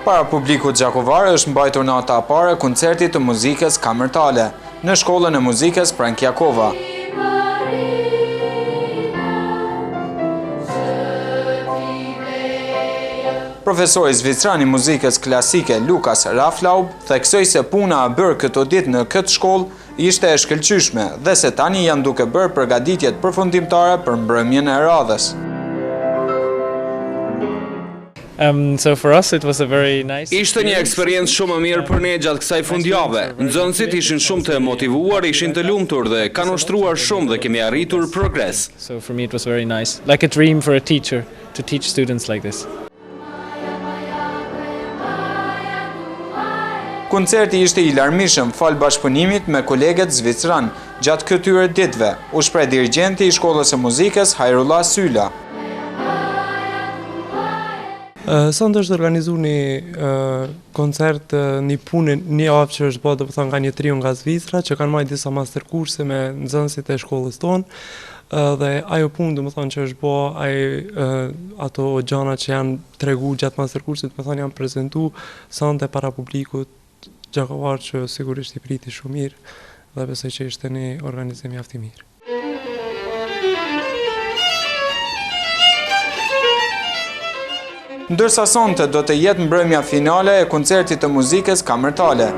Para publikut gjakovar është mbajtur nata e parë e koncertit të muzikës kamertale në shkollën e muzikës Prenk Jakova. Profesori zvicran i muzikës klasike Lukas Raflaub theksoi se puna e bërë këto ditë në këtë shkollë ishte e shkëlqyeshme dhe se tani janë duke bërë përgatitjet përfundimtare për mbrëmjen e radhës. Um, so for us it was a very nice Ishte një eksperiencë shumë e mirë për ne gjatë kësaj fundjave. Nxënësit ishin shumë të motivuar, ishin të lumtur dhe kanë ushtruar shumë dhe kemi arritur progres. So for me it was very nice, like a dream for a teacher to teach students like this. Koncerti ishte i larmishëm falë bashkëpunimit me kolegët zvicran gjatë këtyre ditëve, u shpreh dirigjenti i shkollës së muzikës Hajrullah Syla. Sonte është organizu një koncert, një punë, një javë që është bërë, domethënë nga një trio nga Zvicra, që kanë majtë disa master kurse me nxënësit e shkollës tonë, dhe ajo punë, domethënë që është bërë, ai, ato gjana që janë tregu gjatë master kursit, domethënë janë prezentu sonte para publikut gjakovar që sigurisht i priti shumë mirë dhe besoj që ishte një organizim mjaft i mirë. Ndërsa sonte do të jetë mbrëmja finale e koncertit të muzikës kamertale.